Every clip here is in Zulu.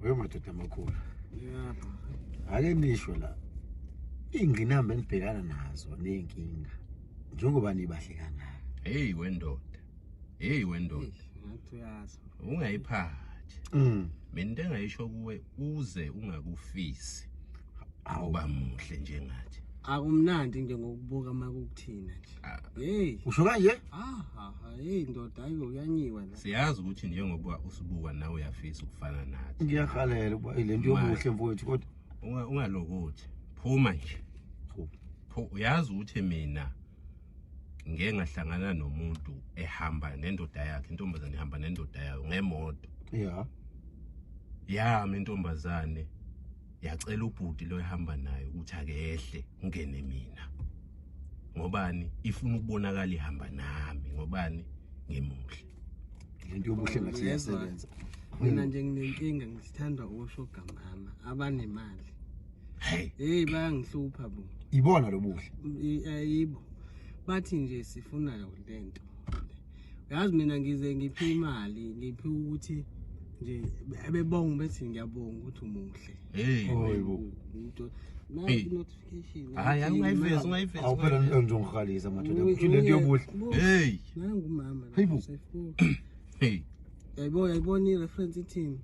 We madoda amakhulu. Yebo. Ake nisho la. Ingqinamba enibhekana nazo nezinkinga. Njengoba nibahle kangaka. Hey wendoda. Hey wendoda. Ngathi uyazi. Ungayiphathi. Mina into engayisho kuwe uze ungakufisi. Awuba muhle njengathi. Akumnandi nje ngokubuka uma kukuthina nje. Ah. Hey. Usho kanje? Ah, ha, hey ndoda hayi uyanyiwa la. Siyazi ukuthi njengoba usibuka nawe uyafisa ukufana nathi. Ngiyahalela ukuba le nto yobuhle mfowethu kodwa Ungalokothi. Phuma nje. Phuma. Uyazi ukuthi mina ngeke ngahlangana nomuntu ehamba nendoda yakhe, intombazane ihamba nendoda yayo ngemoto. Yeah. Yami intombazane yacela ubhuti lo ehamba naye ukuthi akehle ngene mina. Ngobani ifuna ukubonakala ihamba nami ngobani ngimuhle. Lento yobuhle ngathi iyasebenza. Mina nje nginenkinga ngithanda osho gamama abanemali. Hey, Hey bayangihlupha bo. Ibona lobuhle. Ayibo. Bathi nje sifuna lento. Yazi mina ngize ngiphe imali, ngiphe ukuthi nje bebonga bethi ngiyabonga ukuthi umuhle. Hey. Hayibo. Umuntu Hey. nayi notification. Hayi, ungayivezi, ungayivezi. Awu phela ngizongihalisa madoda. Kusho lento yobuhle. Hey. Nangu mama. Hayibo. Hey. Yayibona yayibona i-reference ithini?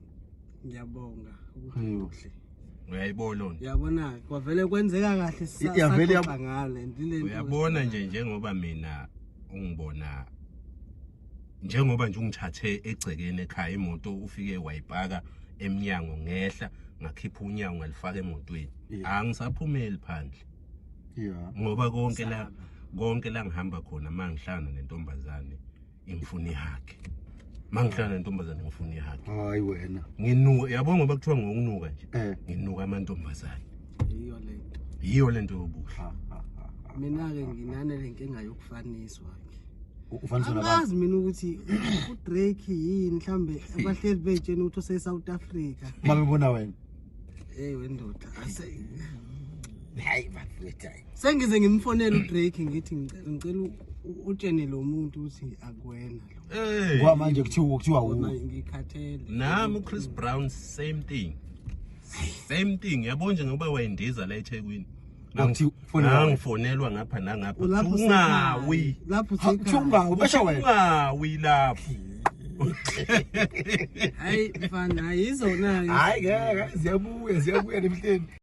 Ngiyabonga ukuthi Hayibo. umuhle. Uyayibona lonto. Uyabona kwavele kwenzeka kahle Yavele saxoxa ngale ndile nto. Uyabona nje njengoba mina ungibona njengoba nje ungithathe egcekeni ekhaya imoto ufike wayipaka emnyango ngehla ngakhipha unyawo ngalifaka emotweni. Yeah. Angisaphumeli phandle Yeah. ngoba konke la Saba. konke la ngihamba khona mangihlangana nentombazane ingifuna ihug. Mangihlangana nentombazane ngifuna ihug. Hayi wena. Nginuka yabo ngoba kuthiwa ngokunuka nje. Eh. Nginuka amantombazane. Yiyo lento. Yiyo lento yobuhle. Ha ha ha. Mina ke nginane lenkinga yokufaniswa ke. Ufaniswa nabantu. Angazi mina ukuthi uDrake yini mhlambe abahleli betshena ukuthi use South Africa. Mabebona wena. Hey wendoda ase Hayi bafethu hayi. sengize ngimfonele uDrake ngithi ngicela utshene lo muntu ukuthi akuwena lo. Hey. Ngoba manje kuthiwa Kodwa uwe. ngikhathele. Nami uChris Brown same thing. Same thing yabo nje ngoba wayendiza la eThekwini. Kwakuthiwa kufonelwa wena. Ngangifonelwa ngapha nangapha. Ulapho Ungawi. Lapho Ha, Kuthiwa ungawi basho wena. Ungawi lapho. Hayi mfana, hayi izona. Hayi ngeke ziyabuya ziyabuya nemhleni.